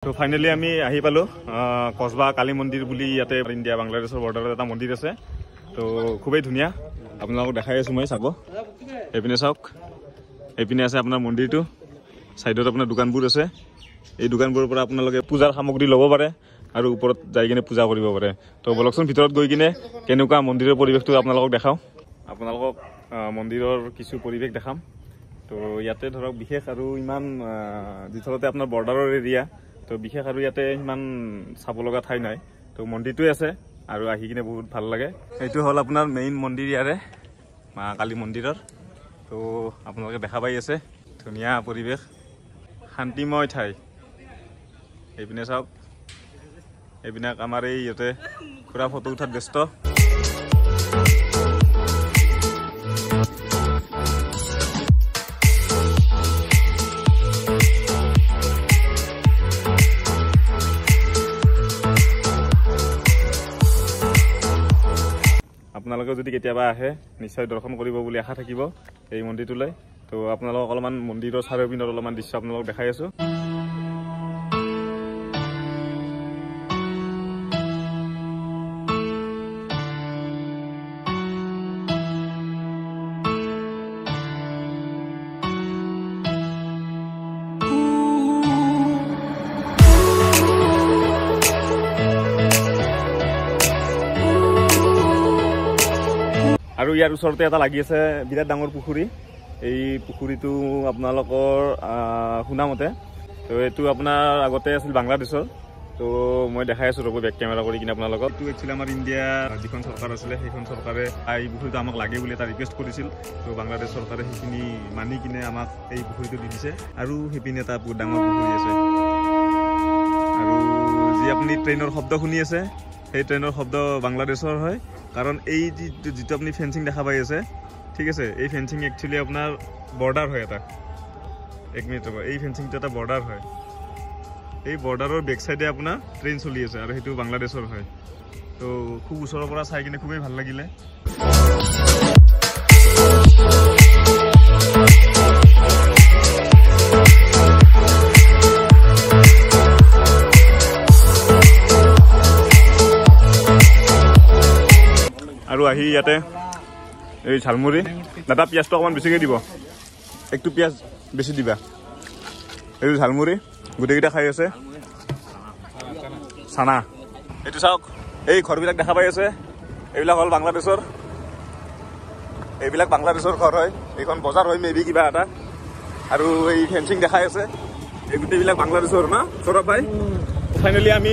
তো ফাইনেলি আমি আহি পালোঁ কচবা কালী মন্দিৰ বুলি। ইয়াতে ইণ্ডিয়া বাংলাদেশৰ বৰ্ডাৰত এটা মন্দিৰ আছে। তো খুবেই ধুনীয়া, আপোনালোকক দেখাই আছোঁ মই, চাব। এইপিনে চাওক, এইপিনে আছে আপোনাৰ মন্দিৰটো, ছাইডত আপোনাৰ দোকানবোৰ আছে। এই দোকানবোৰৰ পৰা আপোনালোকে পূজাৰ সামগ্ৰী ল'ব পাৰে আৰু ওপৰত যাই কিনে পূজা কৰিব পাৰে। তো বলকচোন ভিতৰত গৈ কিনে কেনেকুৱা মন্দিৰৰ পৰিৱেশটো আপোনালোকক দেখাওঁ। আপোনালোকক মন্দিৰৰ কিছু পৰিৱেশ দেখাম। তো ইয়াতে ধৰক বিশেষ আৰু ইমান যিথলতে আপোনাৰ বৰ্ডাৰৰ এৰিয়া, তো বিশেষ আৰু ইয়াতে ইমান চাব লগা ঠাই নাই। তো মন্দিৰটোৱে আছে আৰু আহি কিনে বহুত ভাল লাগে। এইটো হ'ল আপোনাৰ মেইন মন্দিৰ ইয়াৰে মা কালী মন্দিৰৰ। তো আপোনালোকে দেখা পাই আছে ধুনীয়া পৰিৱেশ, শান্তিময় ঠাই। এইপিনে চাওক, এইপিনে আমাৰ এই ইয়াতে খুৰা ফটো উঠাত ব্যস্ত। আপোনালোকেও যদি কেতিয়াবা আহে নিশ্চয় দৰ্শন কৰিব বুলি আশা থাকিব এই মন্দিৰটোলৈ। তো আপোনালোকক অলপমান মন্দিৰৰ চাৰিওপিনৰ অলপমান দৃশ্য আপোনালোকক দেখাই আছোঁ। আৰু ইয়াৰ ওচৰতে এটা লাগি আছে বিৰাট ডাঙৰ পুখুৰী। এই পুখুৰীটো আপোনালোকৰ শুনামতে তো এইটো আপোনাৰ আগতে আছিল বাংলাদেশৰ। তো মই দেখাই আছোঁ ৰ'ব বেক কেমেৰা কৰি কিনে আপোনালোকক। এইটো একচুৱেলি আমাৰ ইণ্ডিয়া যিখন চৰকাৰ আছিলে সেইখন চৰকাৰে এই পুখুৰীটো আমাক লাগে বুলি এটা ৰিকুৱেষ্ট কৰিছিল। তো বাংলাদেশ চৰকাৰে সেইখিনি মানি কিনে আমাক এই পুখুৰীটো দি দিছে। আৰু সেইপিনে এটা বহুত ডাঙৰ পুখুৰী আছে। আৰু যি আপুনি ট্ৰেইনৰ শব্দ শুনি আছে সেই ট্ৰেইনৰ শব্দ বাংলাদেশৰ হয়, কাৰণ এই যিটো আপুনি ফেঞ্চিং দেখা পাই আছে, ঠিক আছে, এই ফেঞ্চিং একচুৱেলি আপোনাৰ বৰ্ডাৰ হয় এটা। এক মিনিট ৰ'ব, এই ফেঞ্চিংটো এটা বৰ্ডাৰ হয়। এই বৰ্ডাৰৰ বেক চাইডে আপোনাৰ ট্ৰেইন চলি আছে আৰু সেইটো বাংলাদেশৰ হয়। তো খুব ওচৰৰ পৰা চাই কিনে খুবেই ভাল লাগিলে। আৰু আহি ইয়াতে এই ঝালমুড়ি, দাদা পিঁয়াজটো অকণমান বেছিকৈ দিব, একটু পিঁয়াজ বেছি দিবা। এইটো ঝালমুড়ি গোটেইকেইটা খাই আছে। চানা এইটো চাওক, এই ঘৰবিলাক দেখা পাই আছে, এইবিলাক হ'ল বাংলাদেশৰ, এইবিলাক বাংলাদেশৰ ঘৰ হয়। এইখন বজাৰ হয় মে বি কিবা এটা। আৰু এই ফেঞ্চিং দেখাই আছে, এই গোটেইবিলাক বাংলাদেশৰ না সৌৰভ ভাই? ফাইনেলি আমি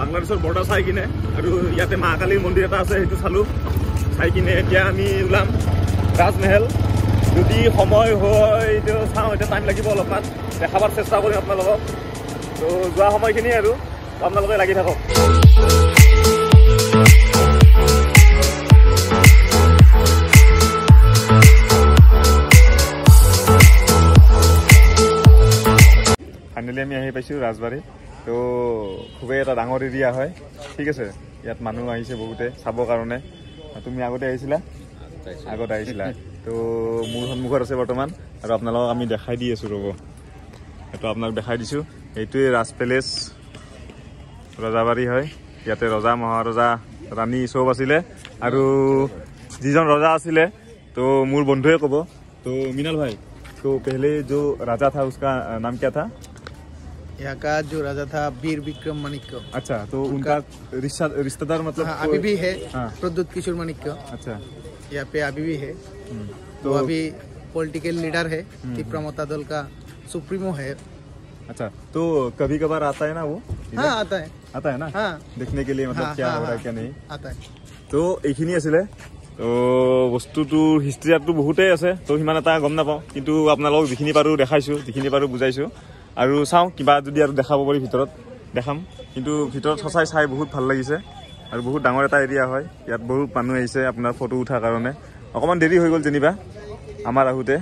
বাংলাদেশৰ বৰ্ডাৰ চাই কিনে আৰু ইয়াতে মা কালীৰ মন্দিৰ এটা আছে সেইটো চালোঁ। চাই কিনে এতিয়া আমি ওলাম ৰাজমহল। যদি সময় হয় এইটো চাওঁ, এতিয়া টাইম লাগিব অলপমান, দেখাবৰ চেষ্টা কৰিম আপোনালোকক। তো যোৱা সময়খিনি আৰু আপোনালোকে লাগি থাকক। ফাইনেলি আমি আহি পাইছোঁ ৰাজবাৰী। তো খুবেই এটা ডাঙৰ এৰিয়া হয়, ঠিক আছে। ইয়াত মানুহ আহিছে বহুতে চাবৰ কাৰণে। তুমি আগতে আহিছিলা? আগতে আহিছিলা। তো মোৰ সন্মুখত আছে বৰ্তমান আৰু আপোনালোকক আমি দেখাই দি আছোঁ, ৰ'ব এইটো আপোনাক দেখাই দিছোঁ। এইটোৱে ৰাজ পেলেচ ৰজাবাৰী হয়। ইয়াতে ৰজা মহাৰজা ৰাণী চব আছিলে। আৰু যিজন ৰজা আছিলে তো মোৰ বন্ধুৱে ক'ব। তো মৃণাল ভাই, तो पहले जो राजा था उसका नाम क्या था? यहाँ का जो राजा था वीर विक्रम माणिक्य। अच्छा, तो उनका रिश्तेदार मतलब हाँ, अभी भी है। हाँ। प्रद्युत किशोर माणिक्य। अच्छा, यहाँ पे अभी भी है। तो अभी पॉलिटिकल लीडर है, तिप्रामता दल का सुप्रीमो है। अच्छा, तो कभी कभार आता है ना वो? हाँ, आता है, आता है ना। हाँ, देखने के लिए मतलब। हाँ, क्या हाँ, हो रहा है क्या नहीं आता है। तो এইখিনি আছিলে। তো বস্তুটো হিষ্ট্ৰীয়াতটো বহুতেই আছে, তো সিমান এটা গম নাপাওঁ, কিন্তু আপোনালোকক যিখিনি পাৰোঁ দেখাইছোঁ, যিখিনি পাৰোঁ বুজাইছোঁ। আৰু চাওঁ কিবা যদি আৰু দেখাব পাৰি ভিতৰত দেখাম। কিন্তু ভিতৰত সঁচাই চাই বহুত ভাল লাগিছে আৰু বহুত ডাঙৰ এটা এৰিয়া হয়। ইয়াত বহুত মানুহ আহিছে আপোনাৰ ফটো উঠাৰ কাৰণে। অকণমান দেৰি হৈ গ'ল যেনিবা আমাৰ আহোঁতে।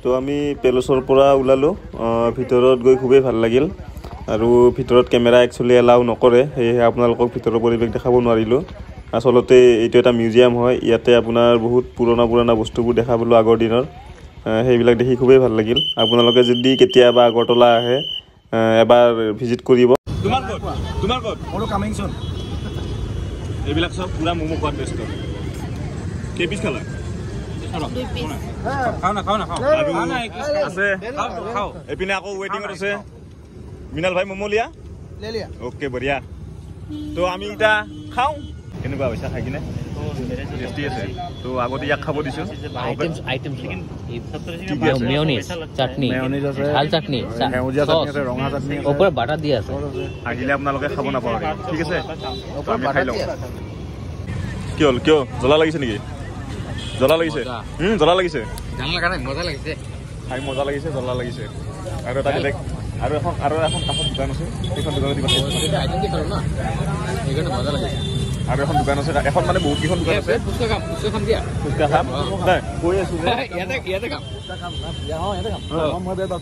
তো আমি পেলেচৰ পৰা ওলালোঁ, ভিতৰত গৈ খুবেই ভাল লাগিল। আৰু ভিতৰত কেমেৰা একচুৱেলি এলাউ নকৰে, সেয়েহে আপোনালোকক ভিতৰৰ পৰিৱেশ দেখাব নোৱাৰিলোঁ। আচলতে এইটো এটা মিউজিয়াম হয়, ইয়াতে আপোনাৰ বহুত পুৰণা পুৰণা বস্তুবোৰ দেখা পালোঁ আগৰ দিনৰ, সেইবিলাক দেখি খুবেই ভাল লাগিল। আপোনালোকে যদি কেতিয়াবা আগৰতলা আহে এবাৰ ভিজিট কৰিব। তোমাৰ ক'ত? তোমাৰ ক'ত? মোৰো কামিং চুন। এইবিলাক চব পুৰা ম'ম' খোৱাত ব্যস্ত। কেই পিচ খালা? আৰু আছে এইপিনে আকৌ ৱেইটিঙত আছে। মৃণাল ভাই ম'ম' লিয়া? ले लिया। অ'কে, বঢ়িয়া। তো আমি এতিয়া খাওঁ। কেনেকুৱা হৈছে খাই কিনে? টেষ্টি আছে। তো আগতে ইয়াক খাব দিছোঁ। আইটেম মেয়নিজ, চাটনি, ঝাল চাটনি, সস, ওপরে বাটার দিয়ে আছে। আহিলে আপোনালোকে খাব নাপাহৰে, ঠিক আছে? তো আমি খাই লওঁ। কি হ'ল? কিয় জ্বলা লাগিছে নেকি? জ্বলা লাগিছে? জ্বলা লাগিছে। ঝাল লাগা নাই, মজা লাগিছে। খাই মজা লাগিছে, জ্বলা লাগিছে। আৰু এটা বেলেগ আৰু এখন কাষত দোকান আছে, সেইখন দোকানত কিবা আইটেম কি খালো না, সেইকাৰণে মজা লাগিছে। আৰু এখন দোকান আছে, এখন মানে বহুত কেইখন দোকান আছে। ফুচকা খাম, ফুচকা খাম দিয়া। ফুচকা খাম নাই, কৈ আছো যে ইয়াতে খাম।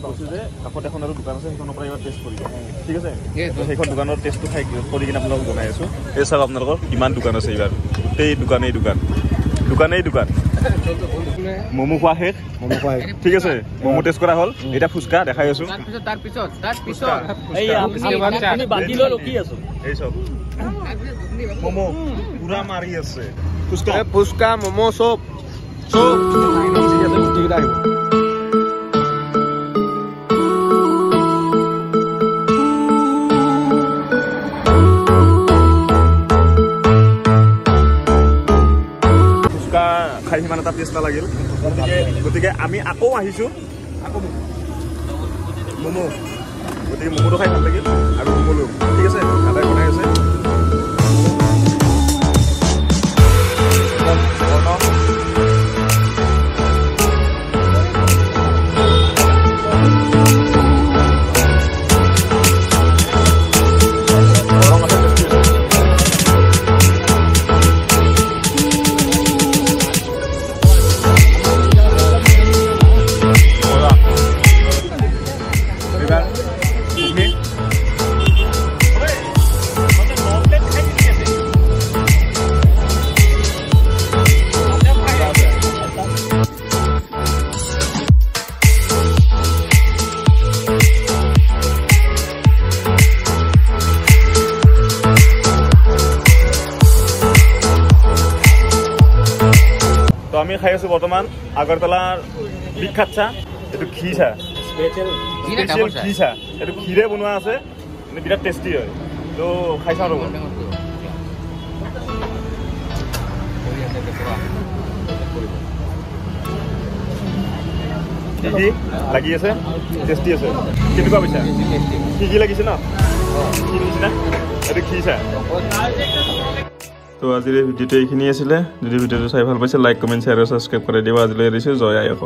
কৈছো যে কাষত এখন আৰু দোকান আছে, সেইখনৰ পৰা এবাৰ টেষ্ট কৰিব, ঠিক আছে? তো সেইখন দোকানৰ টেষ্টটো খাই কৰি কিনে আপোনালোকক জনাই আছো। এই চাওক, আপোনালোকৰ কিমান দোকান আছে এইবাৰ, গোটেই দোকানেই দোকান, দোকানেই দোকান। ম'ম' খোৱা শেষ, ম'ম' খোৱা। ঠিক আছে, ম'ম' টেষ্ট কৰা হ'ল, এতিয়া ফুচকা দেখাই আছো। তাৰপিছত তাৰপিছত এই চব ম'ম' পুৰা মাৰি আছে, ফুচকা। ফুচকা, ম'ম' চব চব। ঠিক আছে, গোটেইকেইটা আহিব। ফুচকা খাই সিমান এটা টেষ্ট নালাগিল, গতিকে আমি আকৌ আহিছোঁ আকৌ ম'ম'। গতিকে ম'ম'টো খাই ভাল লাগিল আৰু ম'ম' ল'ম, ঠিক আছে? দাদাই বনাই আছে। গৰম আছে, টেষ্টি আছে। মজা। এইবাৰ ঘুগনি। তো আমি খাই আছো বৰ্তমান আগৰতলাৰ বিখ্যাত চাহ, এইটো ঘি চাহ, স্পেচিয়েল ঘি চাহ। এইটো ঘিৰে বনোৱা আছে, মানে বিৰাট টেষ্টি হয়। তো খাই চাওঁ ৰ'ব। কি কি লাগি আছে, টেষ্টি আছে। কেনেকুৱা পাইছা? কি কি লাগিছে ন, ঘি নিচিনা? এইটো ঘি চাহ। তো আজিৰ এই ভিডিঅ'টো এইখিনি আছিলে। যদি ভিডিঅ'টো চাই ভাল পাইছে, লাইক, কমেণ্ট, শ্বেয়াৰ আৰু ছাবস্ক্ৰাইব কৰি দিব। আজিলৈ এৰিছোঁ। জয় আই অসম।